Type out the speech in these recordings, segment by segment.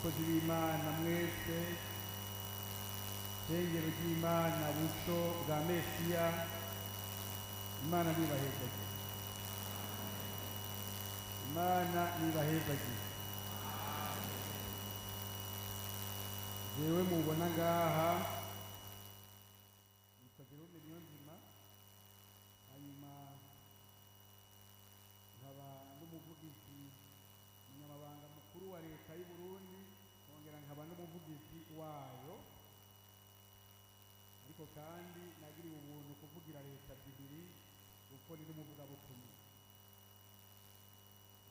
Abakozi b'Imana mwese, shengero ry'Imana buco bwa Mesiya, Imana nibahezagire, Imana nibahezagire. Jewe mubona ngaha nitwa Jerome Niyonzima, hanyuma nkaba n'umuvugizi umunyamabanga mukuru wa leta y'u Burundi, nkongera nkaba n'umuvugizi wayo. Ariko kandi nagiriwe ubuntu kuvugira leta zibiri kuko ni n'umuvugabutumwa.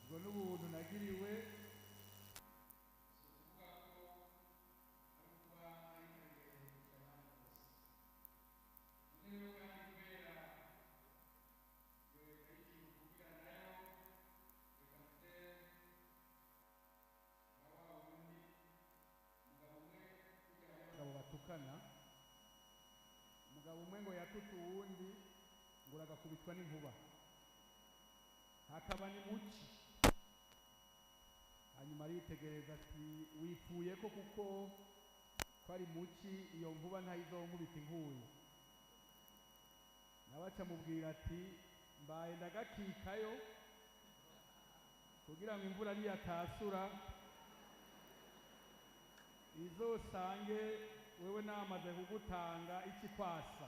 Ubwo n'ubuntu nagiriwe batukana. Umugabo umwe ngo yatutse uwundi ngo uragakubitwa n'inkuba, hakaba ni muci. Hanyuma aritegereza ati wipfuye ko kuko ko ari muci, iyo nkuba ntayizonkubita inkuye. Nawe acamubwira ati mbaye ndagakikayo kugira ngo imvura niyatasura izosange wewe namaze kugutanga ikikwasa.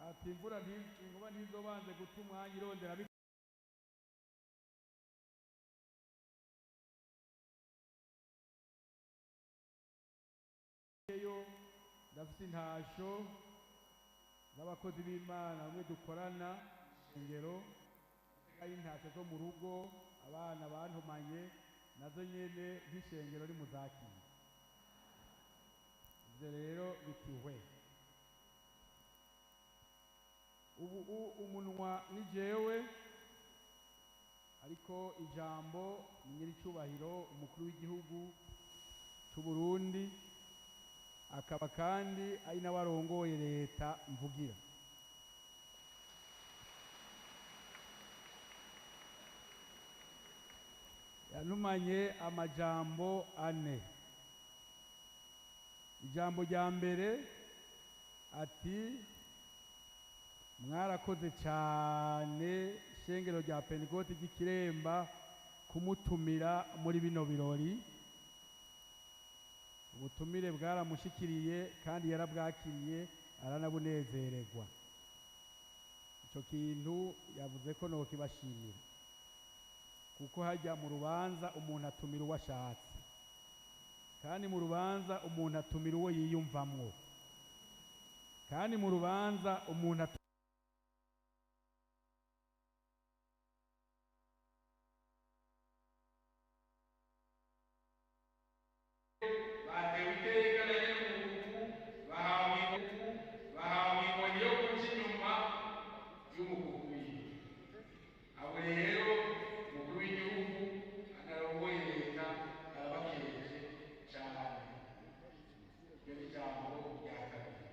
Ati imvura inkuba ntizobanze guta umwanya irondera yo. Ndafise intasho z'abakozi b'Imana bamwe dukorana ingero y'intasho zo mu rugo, abana bantumanye nazo nyene nk'ishengero rimuzakira. Ivyo rero bitihwe ubu umunwa ni jewe, ariko ijambo ni nyiricubahiro umukuru w'igihugu c'u Burundi, akaba kandi ari n'abarongoye leta mvugira. Yanumanye amajambo ane. Ijambo rya mbere ati mwarakoze cyane shengero rya Pentekote ry'Ikiremba kumutumira muri bino birori. Ubutumire bwaramushikiriye kandi yarabwakiriye aranabunezererwa. Ico kintu yavuze ko nokibashimira, kuko hajya mu rubanza umuntu atumira uwo ashatse, kandi mu rubanza umuntu atumira uwo yiyumvamwo, kandi mu rubanza umuntu batewe iteka na nyir'umugugu, bahawe inkoni yo guca inyuma y'umugugu wiwe. Abo rero umukuru w'igihugu anarongoye leta arabakeje cyane. Iryo ni ijambo rya kabiri.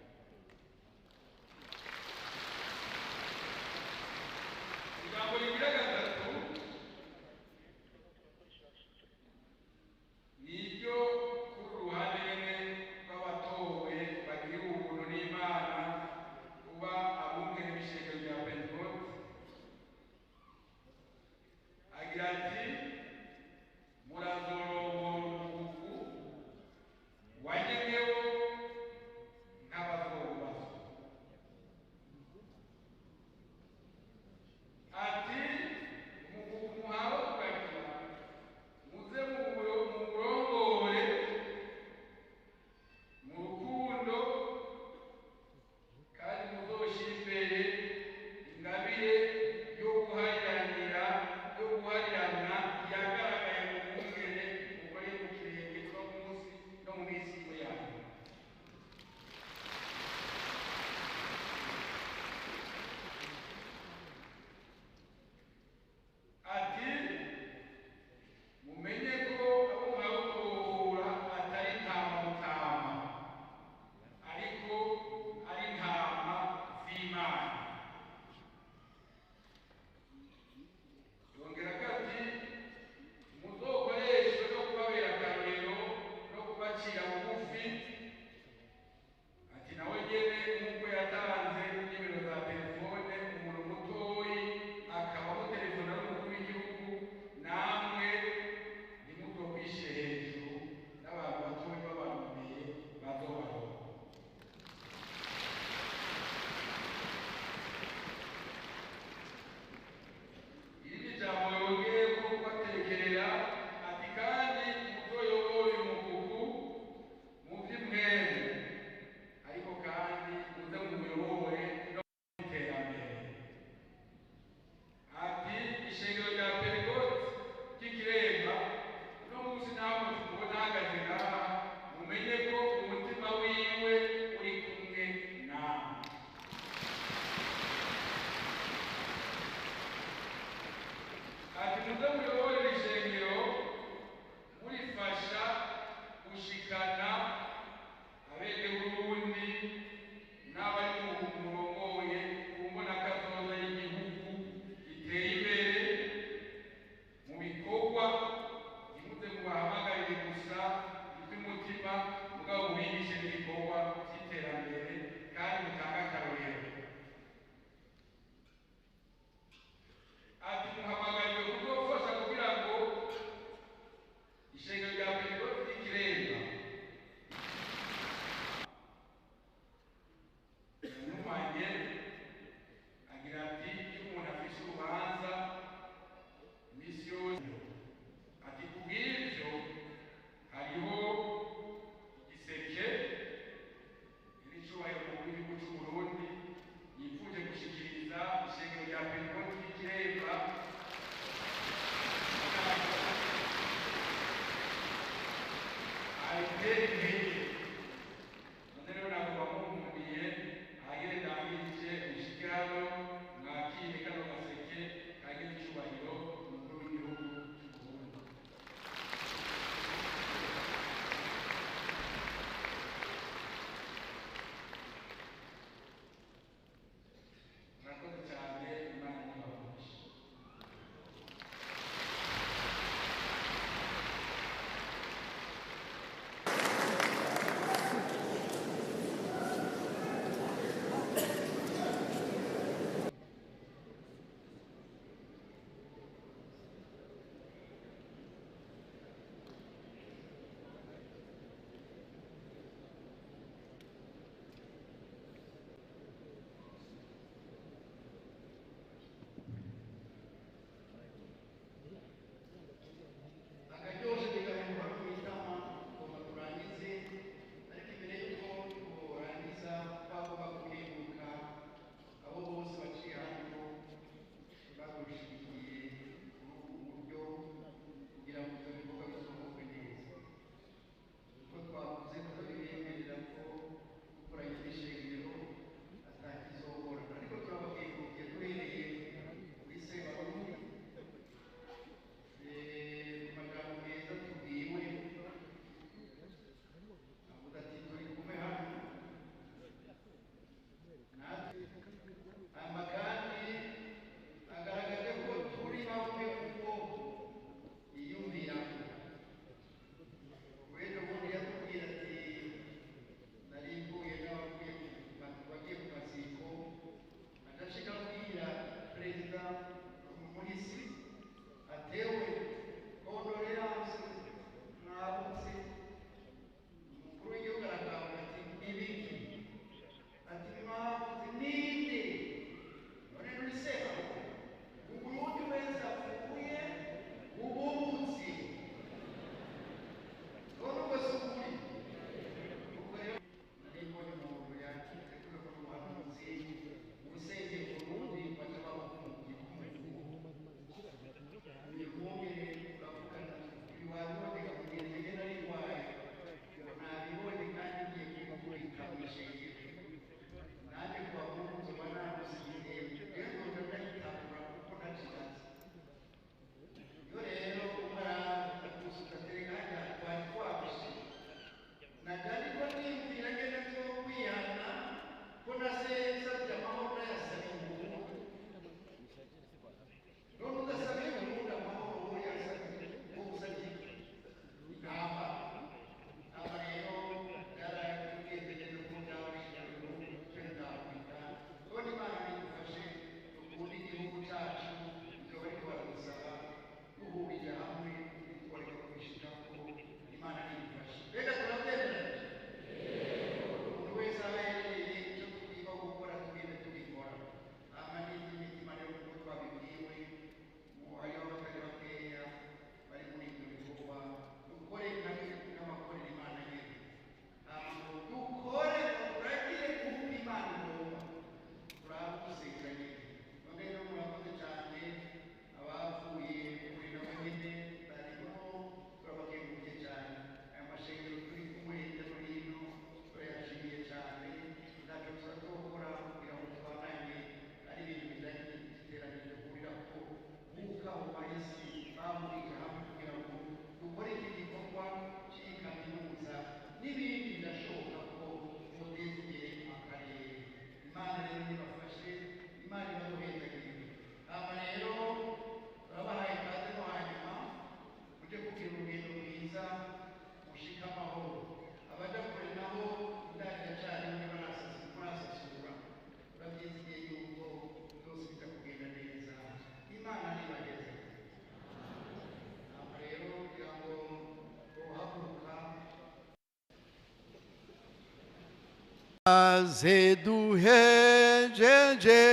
Maze duhejeje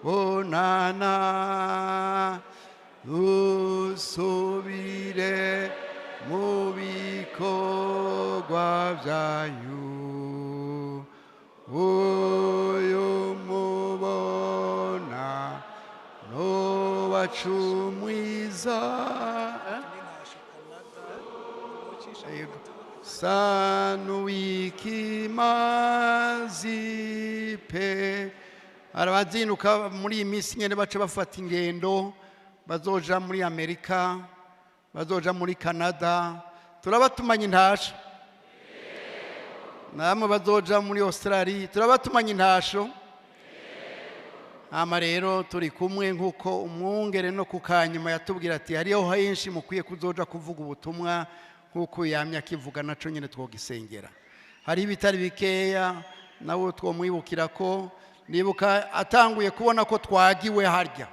kubonana, usubire mu bikorwa byanyu. Uyu mubona n'uwacu mwiza sanuwikimazi pe. Arabazinuka muri iyi minsi nyene, baca bafata ingendo, bazoja muri Amerika, bazoja muri Canada. Turabatumanye intasho. Namwe bazoja muri Australia, turabatumanye intasho. Hama rero turi kumwe nk'uko umwungere no ku kanyuma yatubwira ati hariho henshi mukwiye kuzoja kuvuga ubutumwa, nk'uko yamye akivuga, naco nyine twogisengera. Hari ibitari bikeya nawe twomwibukira ko nibuka atanguye kubona ko twagiwe harya,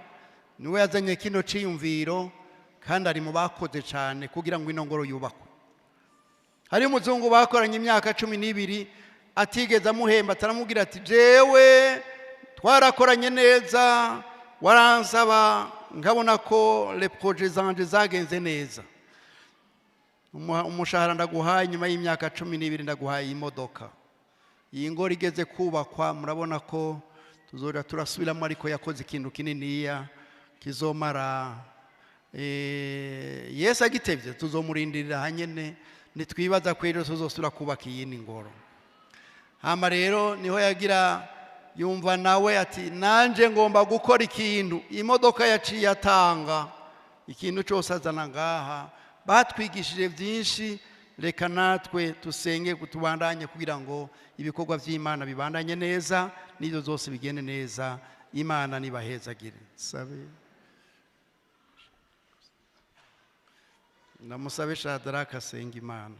niwe yazanye kino ciyumviro, kandi ari mu bakoze cyane kugira ngo ino ngoro yubakwe. Hari umuzungu bakoranye imyaka 12 atigeze amuhemba, ataramubwira ati jewe twarakoranye neza, waransaba nkabona ko les projets zanje zagenze neza, umushahara ndaguhaye nyuma y'imyaka 12, ndaguhaye imodoka. Iyi ngoro igeze kubakwa, murabona ko tuzoja turasubiramo, ariko yakoze ikintu kininiya kizomara. Yesu agitevye tuzomurindirira hanyene, nitwibaza ko ejo tuzosubira kubaka iyindi ngoro. Hama rero niho yagira yumva nawe ati nanje ngomba gukora ikintu. Imodoka yaciye atanga, ikintu cyose azana ngaha. Batwigishije byinshi, reka natwe tusenge tubandanye kugira ngo ibikorwa by'Imana bibandanye neza, n'ibyo zose bigende neza. Imana nibahezagire. Sabe ndamusabe Shadraka asenga Imana.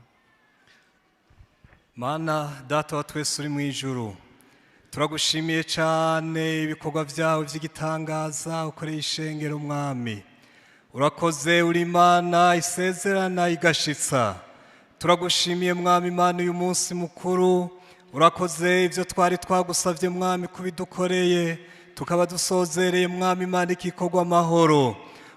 Mana Data wa twese uri mu ijuru, turagushimiye cyane ibikorwa byawe by'igitangaza ukoreye ishengero. Mwami, urakoze, uri Imana isezerana igashitsa. Turagushimiye Mwami Imana uyu munsi mukuru. Urakoze ibyo twari twagusabye Mwami kubidukoreye, tukaba dusozereye Mwami Imana ikikorwa amahoro.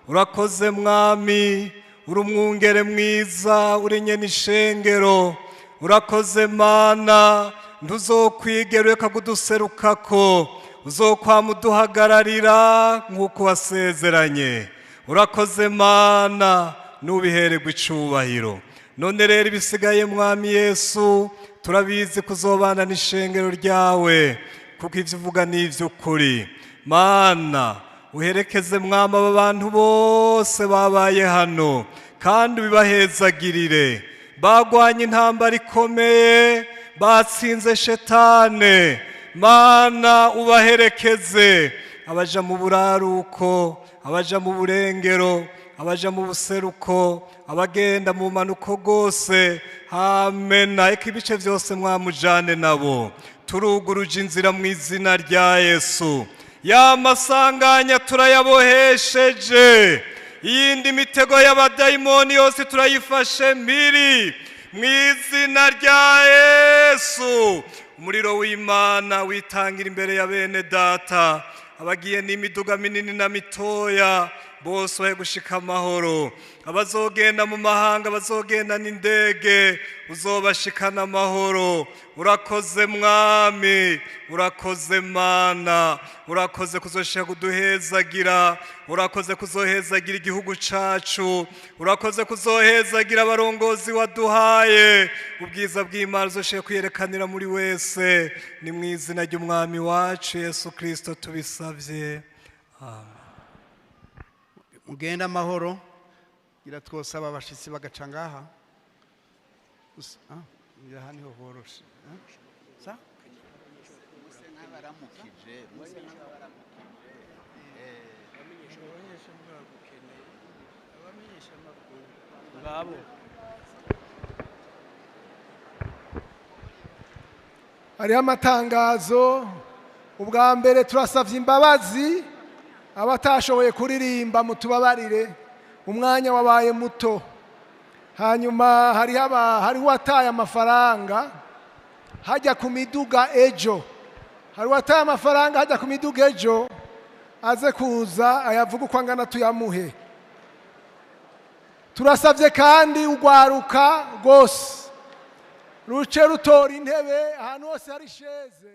Urakoze Mwami, uri umwungere mwiza, uri nyene ishengero. Urakoze Mana, ntuzokwigera ureka kuduserukako, uzokwama uduhagararira nk'uko wasezeranye. Urakoze Mana, nubihererwe icubahiro. None rero ibisigaye Mwami Yesu, turabizi kuzobana n'ishengero ryawe, kuko ivyo uvuga ni ivy'ukuri. Mana, uherekeze Mwami aba bantu bose babaye hano, kandi ubibahezagirire. Bagwanye intambara ikomeye, batsinze shetane. Mana, ubaherekeze, abaja mu buraruko, abaja mu burengero, abaja mu buseruko, abagenda mu manuko rwose. Amena. Eka ibice byose mwamujane nabo. Turuguruje inzira mu izina rya Yesu. Ya masanganya turayabohesheje, iyindi mitego y'abadayimoni yose turayifashe mpiri mu izina rya Yesu. Umuriro w'Imana witangira imbere ya bene data, abagiye n'imiduga minini na mitoya bose bahe gushika amahoro. Abazogenda mu mahanga, abazogenda n'indege, uzobashikana amahoro. Urakoze Mwami, urakoze Mana, urakoze kuzoshika kuduhezagira, urakoze kuzohezagira igihugu cacu, urakoze kuzohezagira abarongozi waduhaye. Ubwiza bw'Imana uzoshika kwiyerekanira muri wese. Ni mu izina ry'Umwami wacu Yesu Kristo tubisavye, amen. Mugende amahoro. Gira twosaba abashitsi bagaca ngaha. Ngira aha niho horoshe. Sa Hariho amatangazo. Ubwa mbere turasavye imbabazi abatashoboye kuririmba, mutubabarire, umwanya wabaye muto. Hanyuma hariho uwataye amafaranga. Hajya ku miduga ejo, hari uwataye amafaranga hajya ku miduga ejo, aze kuza ayavuga uko angana tuyamuhe. Turasabye kandi urwaruka rwose ruce rutora intebe ahantu hose hari chaise.